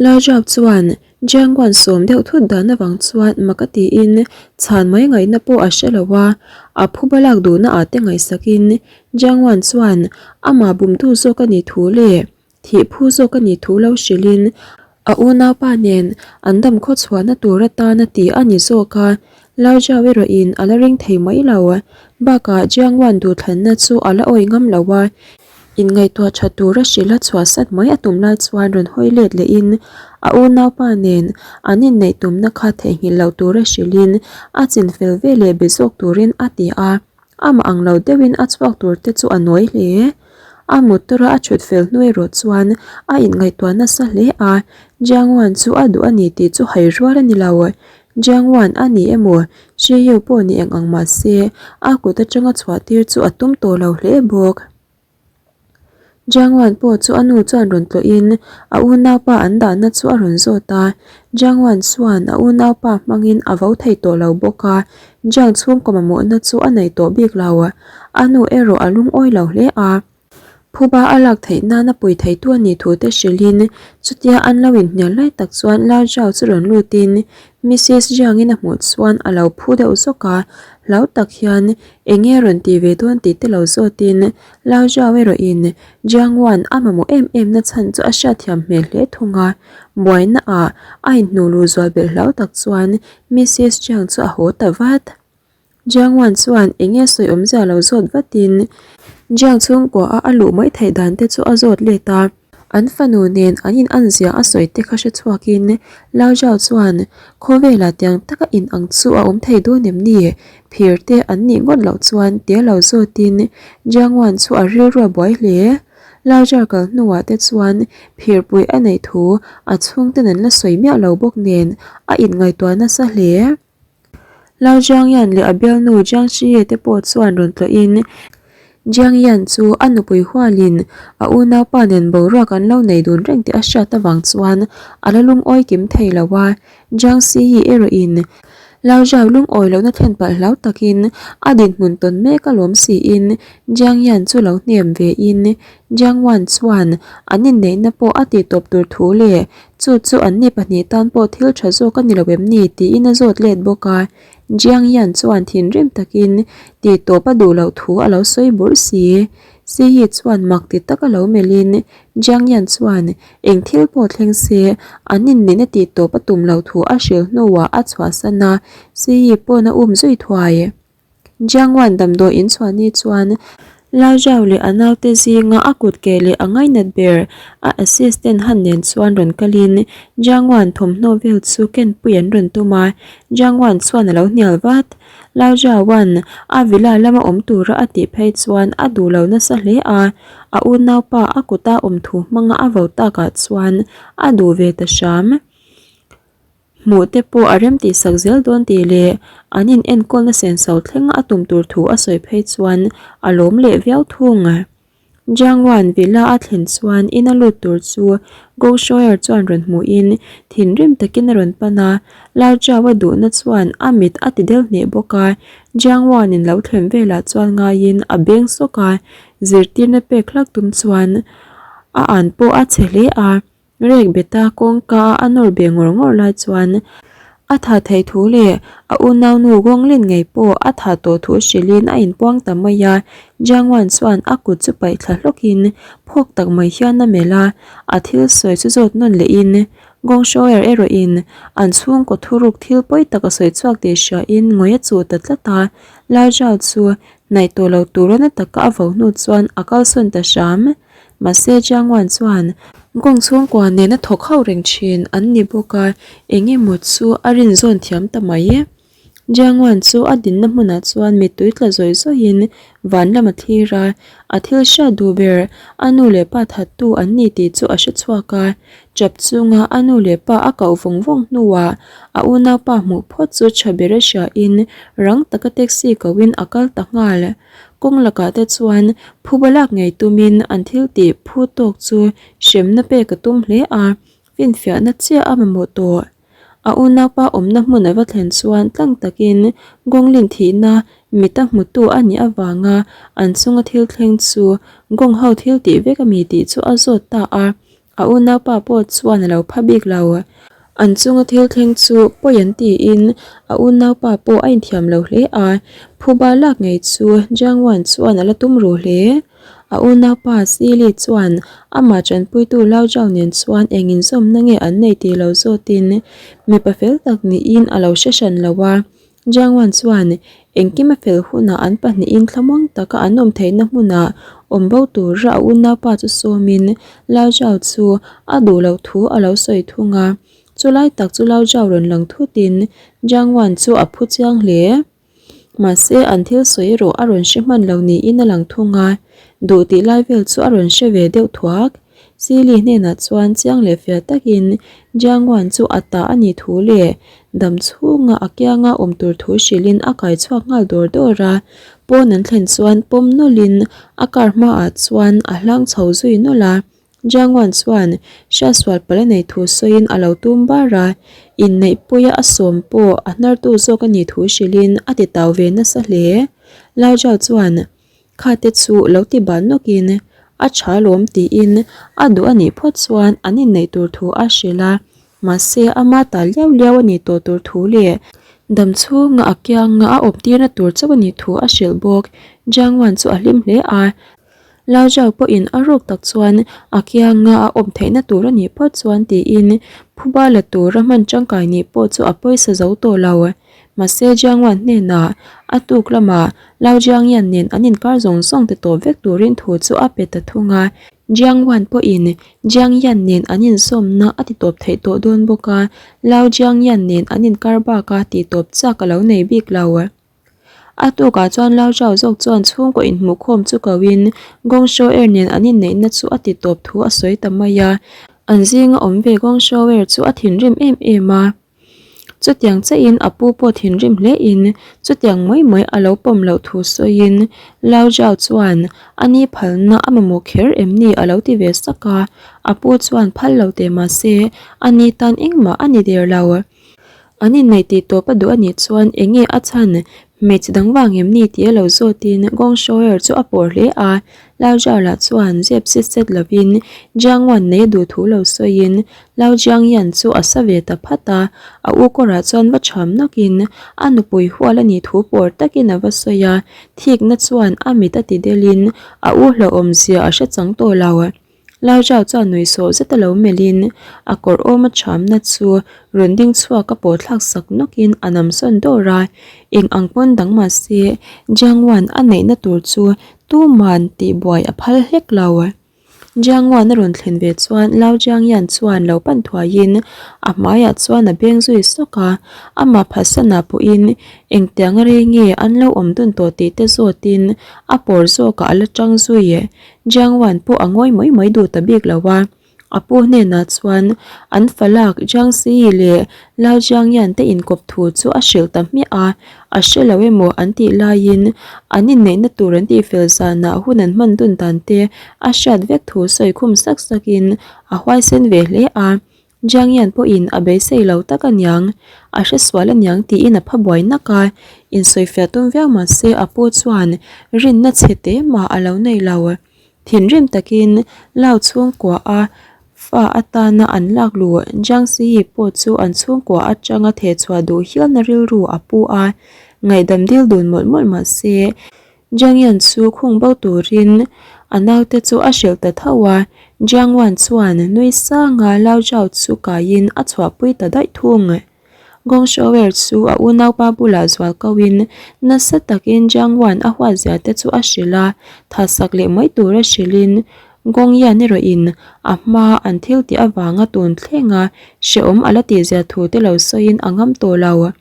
Lajab chuan Jianguan sawm deuh thut dan avang chuan mak a tiin chhan mai ngaihna pawh a hre lo a, a phuba lak duhna ah te ngaihsakin Jianguan chuan amah bumtu zawk a nih thu leh Thih phu zawk a nih thu lo hrilhin a unaupa nen an dam khaw chhuahna tur atan a ti a ni zawk a, Larjau erawhin a la ring thei mai lo. Bakah Jiangwan duhthlanna chu a la awih ngam lo a, inngaihtuah tha tura hrilh a chhuahsat mai a tum lai chuan rawn hawi let lehin a unaupa nen an inneih tumna kha theihnghilh loh tura hrilhin a chinfel veleh be zawk turin a ti a. Amah ang lo deuhin a chhuak tur te chu a nawi hle. A motor a a thut fel hnu erawh chuan a inngaihtuah nasa hle a, Jiangwan chu a duh a ni tih chu hai rual a ni lo. Jiangwan a ni emaw, Shiyu pawh ni eng ang mah se, a kut atanga chhuah tir chu a tum tawh lo hle bawk. Jiangwan pawh chu a nu chuan rawn tlawhin a unaupa an dahna chu a rawn zawt a, Jiangwan chuan a unaupa hmangin a vo thei tawh lo bawk a, Jiang chhungkaw mamawhna chu a nei tawh bik lo. A nu erawh a lungawi lo hle a, phuba a lak theih nana pui theitu a nih thu te hrilhin chutia an lo inhnial lai tak chuan Lao Zhao chu rawn lutin Missus Jiangin a hmuh chuan a lo phu deuh zawk a, hlau tak hian Eng nge rawn ti ve dawn tih te lo zawtin Lao Zhao erawhin Jiang Wan a mamawh em em na chhan chu a hriatthiam hmel hle thung a. Buaina ah a inhnuh luh zual belh hlau tak chuan Missus Jiang chu a haw ta vat. Jiang Wan chuan eng nge sawi awmzia lo zawt vatin Jiang chhungkua a a luh mai theih dan te chu a zawt let a. An fanu nen an in an zia a sawi te kha hre chhuakin Lao Zhao chuan khawvelah tiang taka in ang chu a awm thei dawn em ni? Phir te an nih ngawt loh chuan tia lo zawtin Jiang Wan chu a rilru a buai hle. Lao Zhao kal hnuah te chuan phirpui a neih thu a chhungten an la sawi miah lo bawk nen a inngaihtuah nasa hle. Lao Jiang Yan leh a bialnu Jiang Shiye te pawh chuan rawn tlawhin Jiang Yan chu a nupui hualin a unaupa nen boruak an lo nei dun reng tih a hriat avang chuan a la lungawi kim thei lo a. Jiang Shiyi erawhin Lao Zhao lungawi lohna thlen palh hlau takin a dinhmun tawn mek a lawm siin Jiang Yan chu lo hnem vein Jiang Wan chuan an inneihna pawh a tihtawp tur thu leh Chu chu anni pahnih tan pawh thil tha zawk a ni lo em ni tiin a zawt let bawk a. Jiang Yan chuan thinrim takin tih tawp a duh loh thu a lo sawi burh si. Si Yi chuan mak ti tak a lo melhin Jiang Yan chuan eng thil pawh thleng se an inneihna tih tawp a tum loh thu a hrilh hnuah a chhuahsan a, Si Yi pawn a um zui thuai. Jiangwan damdawi in chhuah ni chuan Lao Zhao leh a naute zinga a kut ke leh a ngainat ber a assistant han nen chuan rawn kalin Jiangwan thawmhnaw vel chu kenpui an rawn tum a, Jiangwan chuan a lo hnial vat. Lao Zhaoan a villa lama awm tura a tih phei chuan a duh lo nasa hle a, a unaupa a kuta awm thu hmanga a vo takah chuan a duh ve ta hram. Hmuh te pawh a rem tih sak zel dawn tih leh an in enkawlna senso thlenga a tum tur thu a sawi phei chuan a lawm leh viau thung. Jiangwan Villa a thlen chuan in a lut tur chu Go Shoer chuan rawn hmuhin thinrim takin a rawn pan a, Lao Chao a duhna chuan a mit a ti del hneh bawk a, Jiangwan in lo thlen velah chuan ngaiin a beng sawk a, zirtirna pek hlak tum chuan a an pawh a chhe hle a. Rek beta kawngka a nawr be ngawr ngawr lai chuan a tha theih thu leh a unaunu Gonglin ngei pawh a tha tawh thu hrilhin a inpuang ta mai a. Jiangwan chuan a kut chu paih thla hlawkin phawk tak mai hian a melh a, a thil sawi chu zawt nawn lehin Gong Shoer erawhin an chhungkaw thuruk thil pawi tak a sawi chhuak tih hriain ngawi a chuh ta tlat a. Lao Zhao chu hnaih tawh lo tura na taka a vo hnu chuan a kalsawn ta hram. Mahse Jiangwan chuan Gong chhungkua nena thawk ho reng thin an ni bawk a, eng emaw chu a rinzawn thiam ta mai e. Jiangwan chu a dinna hmunah chuan mittui tla zawih zawihin van lam a thlir a, a thil hriat duh ber a nu leh pa thattu an ni tih chu a hre chhuak a. Chap chunga a nu leh pa a koh vawng vawng hnuah a unaupa hmuh phawt chu tha ber a hriain rang taka taxi kohin a kal ta nghal. Kawng lakah te chuan phuba lak ngei tumin an thil tih phu tawk chu hremna pek a tum hle a, finfiahna chiah a mamawh tawh. A unaupa awmna hmun a va thlen chuan tlang takin Gawnglin thihna mita hmutu a nih avanga an chunga thil thleng chu Gawng ho thil tih vek a mi tih chu a zawt ta a. A unaupa pawh chuan a lo pha bik lo. An chunga thil thleng chu pawi an tiin a unaupa pawh a inthiam lo hle a, phuba lak ngei chu Jiang Wan chuan a la tum ru hle. A unaupa Si Li chuan amah tanpuitu Lao Zhao nen chuan eng inzawmna nge an nei tih lo zawtin mipa fel tak niin a lo hre hran lo a. Jiang Wan chuan engkim a fel hunah an pahnihin thlamuang taka an awm theihna hmunah awm bo tura a unaupa chu sawmin Lao Zhao chu a duh loh thu a lo sawi thung a. Chulai tak chu Lao Zhao rawn lang thutin Jiang Wan chu a phu chiang hle. Mahse an thil sawi erawh a rawn hre hman lo niin a lang thung a, duh tih lai vel chu a rawn hre ve deuh thuak. Sili hnenah chuan chiang leh fiah takin Jiang Wan chu a ta a nih thu leh dam chhunga a kianga awm tur thu hrilhin a kai chhuak nghal dawr dawr a, pawn an thlen chuan pawm nawlhin a car hmaah chuan a hlang chho zui nawlh a. Jiang Wan chuan hriatsual palh a nei thu sawiin a lo tum bar a, inneihpuia a sawm pawh a hnartu zawk a nih thu hrilhin a ti tau ve nasa hle. Lao Zhao chuan Khate chu lo ti ban nawkin a tha lawm tiin a duh a nih phawt chuan an inneih tur thu a hrilh a, mahse ama ta liau liau a nih tawh tur thu leh dam chhunga a kianga a awm tirna tur chauh a nih thu a hrilh bawk. Jiang Wan chu a hlim hle a, Lao Zhao pawhin a ruk tak chuan a kianga a awm theihna tur a nih phawt chuan tiin phuba la tura hman tangkai nih pawh chu a pawisa zo tawh lo. Mahse Jiang Wan hnenah a tuk lamah Lao Jiang Yan nen an inkar zawng zawng ti tawp vek turin thu chu a pe ta thung a. Jiang Wan pawhin Jiang Yan nen an inzawmna a ti tawp theih tawh dawn bawk a, Lao Jiang Yan nen an inkar baka tih tawp chak a lo nei bik lo. A tukah chuan Lao Zhao zawk chuan chhungkaw inhmuhkhawm chu koin Gong Shouer nen an inneihna chu a ti tawp thu a sawi ta mai a. An zinga awm ve Gong Shouer chu a thinrim em em a. Chutiang chiahin a pu pawh thinrim hlein chutiang mai mai a lo pawm loh thu sawiin Lao Zhao chuan a ni phalna a mamawh kher em ni a lo ti ve sak a. A pu chuan phal lo teh mahse a ni tan engmah a ni der lo. An inneih tih tawp a duh a nih chuan eng nge a chhan hmeichhe dang vang em ni tih a lo zawtin Gong Shower chu a pawr hle a, Lao Zhao lah chuan zep set set lovin Jiang Wan nei a duh thu lo sawiin Lao Jiang Yan chu a sa ve ta phat a, a u kawrah chuan va cham nawkin a nupui hual a nih thu pawr takin a va sawi a, thikna chuan a mit a ti delin a u hlauhawm zia a hre chang tawh lo. Lao Zhao chuan nuih sawh zet a lo melhin a kawr awm a thamna chu rawn ding chhuak a pawh thlak sak nawkin a nam sawn dawr a, eng ang pawn dang mah se Jiang Wan a neihna tur chu tuman tihbuai a phal hlek lo. Jiang Wan a rawn thlen ve chuan Lao Jiang Yan chuan lo pan thuaiin a hmaiah chuan a beng zui sawk a, amah phatsanah pawhin engtiang a rei nge an lo awm dun tawh tih te zawtin a pawr zawkah a la tang zui. Jiang Wan pawh a ngawi mai mai duh ta bik lo a, a pu hnenah chuan an falak Jiang Siyi leh Lao Jiang Yan te inkawp thu chu a hrilh ta hmiah a, a hre lo emaw an tih laiin an inneihna tur an tihfel zanah hun an hman dun dan te a hriat vek thu sawi khum sak sakin a huaisen ve hle a. Jiang Yan pawhin a beisei lo tak aniang, a hre sual aniang tiin a pha buai nak a, insawifiah tum viau mah se a pu chuan rinna chhe te mah a lo nei lo. Thinrim takin Lao chhungkua a fa atana an lak luh Jiang Siyi pawh chu an chhungkua atanga thehchhuah duh hialna rilru a pu a, ngaihdam dil dun mawlh mawlh mah se Jiang Yan chu khung bo turin a naute chu a hrilh ta tho a, Jiang Wan chuan nui sanga Lao Zhao chu kaiin a chhuahpui ta daih thung. Gong Shouer chu a unaupa bulah zual koin nasa takin Jiang Wan a huatzia te chu a hrilh a, thatsak leh mai tura hrilhin Gong Yan erawhin a hma an thil tih avanga tun thlenga hrehawm a la tihzia thu te lo sawiin a ngam tawh lo.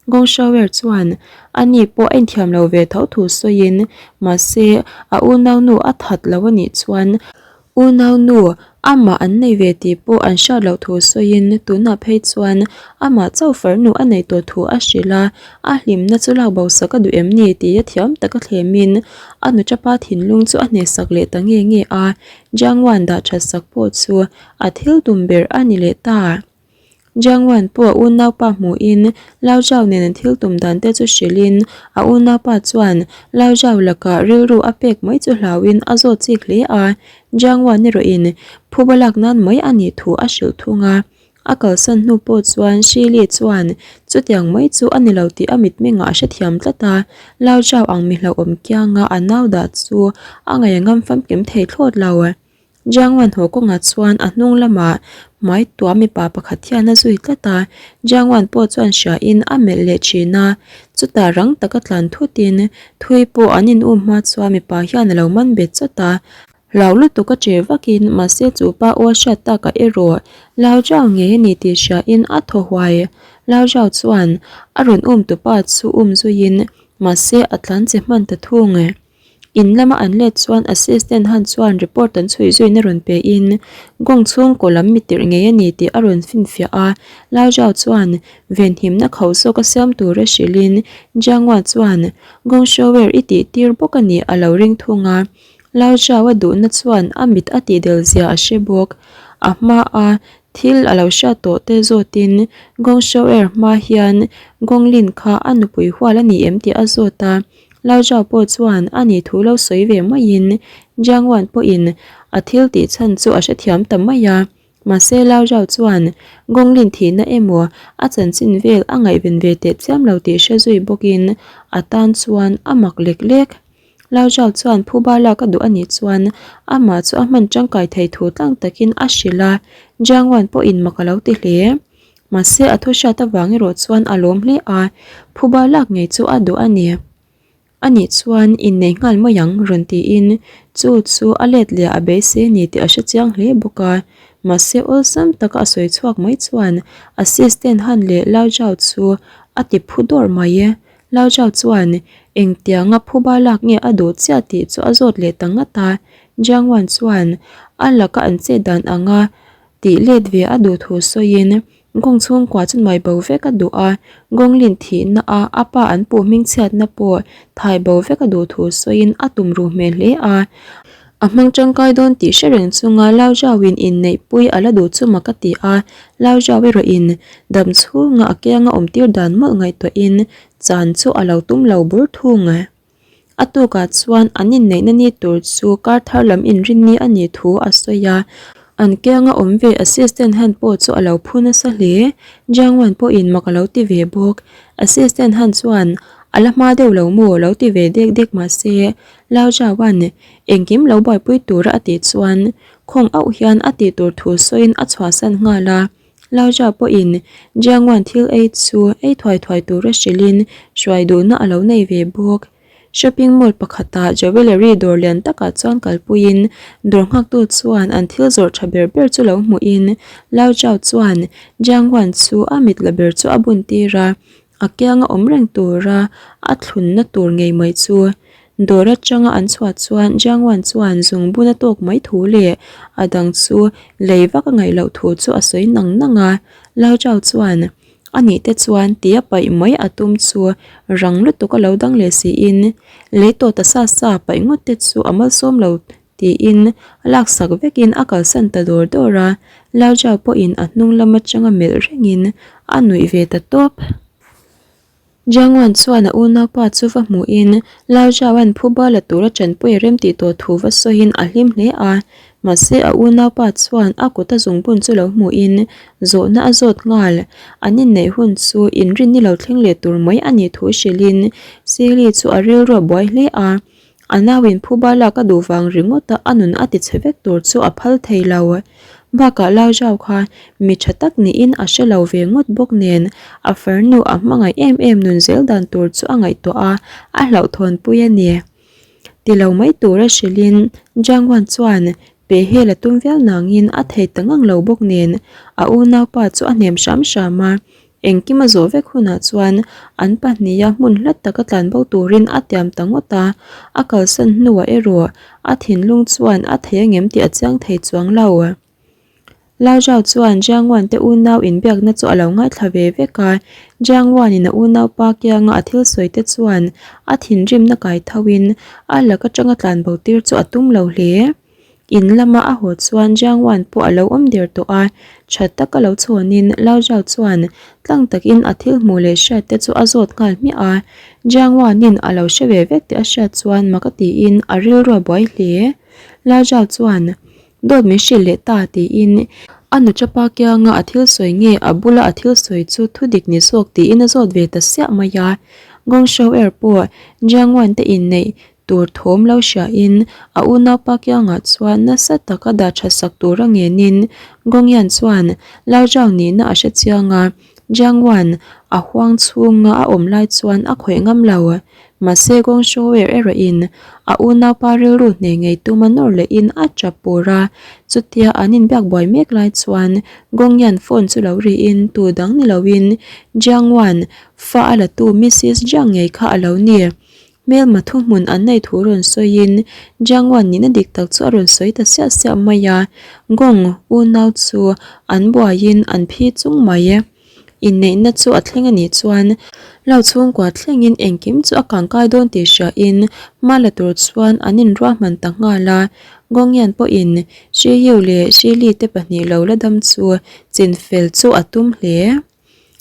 Gong Shower chuan a ni pawh a inthiam lo ve tho thu sawiin, mahse a unaunu a that lo a nih chuan unaunu amah an nei ve tih pawh an hriat loh thu sawiin tunah phei chuan amah chauh farnu a nei tawh thu a hrilh a, a hlimna chu lak bo sak a duh em ni tih a thiam taka thlemin a nuṭapa thinlung chu a hnehsak leh ta nge nge a, Jiang Wan dah that sak pawh chu a thil tum ber a ni leh ta. Jiang Wan pawh a unaupa hmuhin Lao Zhao nen an thil tum dan te chu hrilhin a unaupa chuan Lao Zhao lakah rilru a pek mai chu hlauhin a zawt chik hle a, Jiang Wan erawhin phuba lak nan mai a nih thu a hrilh thung a. A kalsan hnu pawh chuan Shirley chuan chutiang mai chu a ni lo tih a mitmengah a hrethiam tlat a, Lao Zhao ang mi hlauhawm kianga a nau dah chu a ngaih a ngam famkim thei thlawt lo. Jiang Wan haw kawngah chuan a hnung lamah hmai tua mipa pakhat hian a zui tlat a, Jiang Wan pawh chuan hriain a melh leh thin a, chutah rang taka tlan thutin thui pawh an in um hma chuan mipa hian a lo man bet chawt a, Hlau lutuk a che vakin mahse chu pa aw a hriat takah erawh Lao Zhao ngei a ni tih hriain a thaw huai. Lao Zhao chuan a rawn um tupa chu um zuiin mahse a tlan che hman ta thung. In lama an let chuan assistant han chuan report an chhui zuina rawn pe in Gong chhungkaw lam mi tirh ngei a ni tih a rawn finfiah a. Lao Zhao chuan venhimna khauh zawk a siam tura hrilhin Jiang Hua chuan Gong Shower i tih tir bawk a nih a lo ring thung a. Lao Zhao a duhna chuan a mit a tihdel zia a hre bawk. A hma a thil a lo hriat tawh te zawtin Gong Shouer hma hian Gong Lin kha a nupui hual a ni em tih a zawt a. Lao Zhao pawh chuan a nih thu lo sawi ve maiin Jiang Wan pawhin a thil tih chhan chu a hrethiam ta mai a. Mahse Lao Zhao chuan Gong Lin thihna emaw a chanchin vel a ngaihven ve teh chiam lo tih hre zui bawkin a tan chuan a mak lek lek. Lao Zhao chuan phuba lak a duh a nih chuan amah chu a hman tangkai thei thu tlang takin a hrilh a, Jiang Wan pawhin mak a lo ti hle. Mahse a thu hriat avang erawh chuan a lawm hle a, phuba lak ngei chu a duh a ni. A nih chuan innei nghal mai ang rawn tiin chu chu a let leh a beisei a ni tih a hre chiang hle bawk a. Mahse awlsam taka a sawi chhuak mai chuan assistant Han leh Lao Zhao chu a ti phu dawrh mai. Lao Zhao chuan engtianga phuba lak nge a duh chiah tih chu a zawt leh ta ngat a. Jiang Wan chuan a laka an chet dan anga tih let ve a duh thu sawiin Gong chhungkua chu nuai bo vek a duh a, Gong Lin thihna a a pa an puh hmingchhiatna pawh thai bo vek a duh thu sawiin a tum ruh hmel hle a. A hmang tangkai dawn tih hre reng chunga Lao Zhao-in inneihpui a la duh chu mak a ti a, Lao Zhao erawhin dam chhunga a kianga awmtir dan mawlh ngaihtuahin chan chu a lo tum lo bur thung. A tukah chuan an inneihna ni tur chu kar thar lam inrinni a nih thu a sawi a, an kianga awm ve assistant hand pawh chu a lo phu nasa hle. Jiang Wan pawhin mak a lo ti ve bawk. Assistant hand chuan a la hma deuh lo maw lo ti ve dek dek mah se Lao Zhao-a'n engkim lo buaipui tura a tih chuan khawng auh hian a tih tur thu sawiin a chhuahsan nghal a. Lao Zhao pawhin Jiang Wan thil ei chu ei thuai thuai tura hrilhin hruai duhna a lo nei ve bawk. Shopping mall pakhata jewellery dawr lian takah chuan kalpuiin dawr nghaktu chuan an thil zawrh tha ber ber chu lo hmuhin Lao Zhao chuan Jiang Wan chu a mit la ber chu a bun tir a. A kianga awm reng tura a thlunna tur ngei mai chu dawr atanga an chhuah chuan Jiang Wan chuan zungbun a tawk mai thu leh a dang chu lei vak a ngaih loh thu chu a sawi nang nang a. Lao Zhao chuan a nih te chuan tia paih mai a tum chu rang lutuk a lo dang leh siin lei tawh ta sa sa paih ngawt te chu a malsawm lo Tiin a laksak vekin a kalsan ta dawr dawr a, Lao Zhao pawhin a hnung lam atanga melh rengin a nuih ve ta tawp. Jiang Wan chuan a unaupa chu va hmuhin Lao Zhaoan phuba la tura tanpui a remtih tawh thu va sawiin a hlim hle a, mahse a unaupa chuan a kut a zungbun chu lo hmuhin zawhna a zawt nghal. An inneih hun chu inrinni lo thleng leh tur mai a nih thu hrilhin Sili chu a rilru a buai hle a. A nauin phuba lak a duh vang ringawt a a nun a ti chhe vek tur chu a phal thei lo. Bakah Lao Zhao kha mi tha tak niin a hre lo ve ngawt bawk nen a farnu a hmangaih em em nun zel dan tur chu a ngaihtuah a, a hlauhthawnpui a ni. Ti lo mai tura hrilhin Jiang Wan chuan pehhel a tum viau nangin a thei ta ngang lo bawk nen a unaupa chu a hnem hram hram a. Engkim a zawh vek hunah chuan an pahniha hmun hlat taka tlanbo turin a tiam ta ngawt a, a kalsan hnuah erawh a thinlung chuan a thei angem tih a chiang thei chuang lo. Lao Zhao chuan Jiang Wan te unau inbiakna chu a lo ngaithla ve vek a, Jiang Wan-in a unaupa kianga a thil sawi te chuan a thinrimna kai thoin a lak atanga tlanbo tir chu a tum lo hle. In lama a haw chuan Jiang Wan pawh a lo awm der tawh a, tha taka lo chhawnin Lao Zhao chuan tlang takin a thil hmuh leh hriat te chu a zawt nghal hmiah a. Jiang Wanin a lo hre ve vek tih a hriat chuan mak a tiin a rilru a buai hle. Lao Zhao chuan Dawt min hrilh leh ta tiin a nuchapa kianga a thil sawi nge a bula a thil sawi chu thu dik ni zawk tiin a zawt ve ta siah mai a. Gong Shou er pawh Jiang Wan te inneih tur thawm lo hriain a unaupa kiangah chuan nasa taka dah tha sak tura ngenin Gong Yan chuan Lao Zhao nihna a hre chiang a, Jiang Wan a huang chhunga a awm lai chuan a khawih ngam lo. Mahse Gong Shouer erawhin a unaupa rilru hneh ngei tuma nawr lehin a tap pur a, chutia an inbiak buai mek lai chuan Gong Yan phone chu lo riin tu dang ni loin Jiang Wan fa a latu Missis Jiang ngei kha a lo ni. Hmelma thuhmun an nei thu rawn sawiin Jiang Wan nihna dik tak chu a rawn sawi ta siah siah mai a, Gong unau chu an buaiin an phi chung mai. Inneihna chu a thleng a nih chuan lo chhungkua thlengin engkim chu a kangkai dawn tih hriain hma la tur chuan an inruahman ta nghal a. Gongyan pawhin Shi Yu leh Shi Li te pahnih lo la dam chu chinfel chu a tum hle.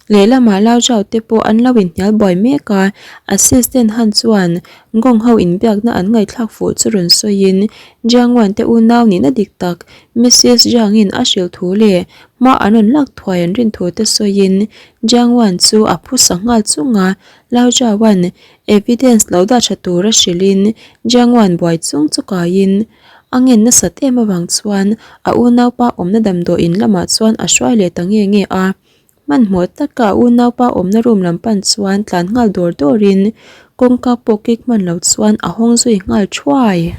Lehlamah Lao Zhao te pawh an lo inhnial buai mek a, Assistant Han chuan Gong ho inbiakna an ngaihthlak fuh chu rawn sawiin Jiang Wan te unau nihna dik tak Missis Jiang-in a hrilh thu leh Hma an rawn lak thuai an rin thu te sawiin Jiang Wan chu a phusa nghal chung a, Lao Zhaoan evidence lo dah tha tura hrilhin Jiang Wan buai chung chu kaiin a ngen nasat em avang chuan a unaupa awmna damdawiin lamah chuan a hruai leh ta nge nge a. Hmanhmawh taka a unaupa awmna room lam pan chuan tlan nghal dawr dawrin kawngka pawh kik hman lo chuan a hawng zui nghal thuai.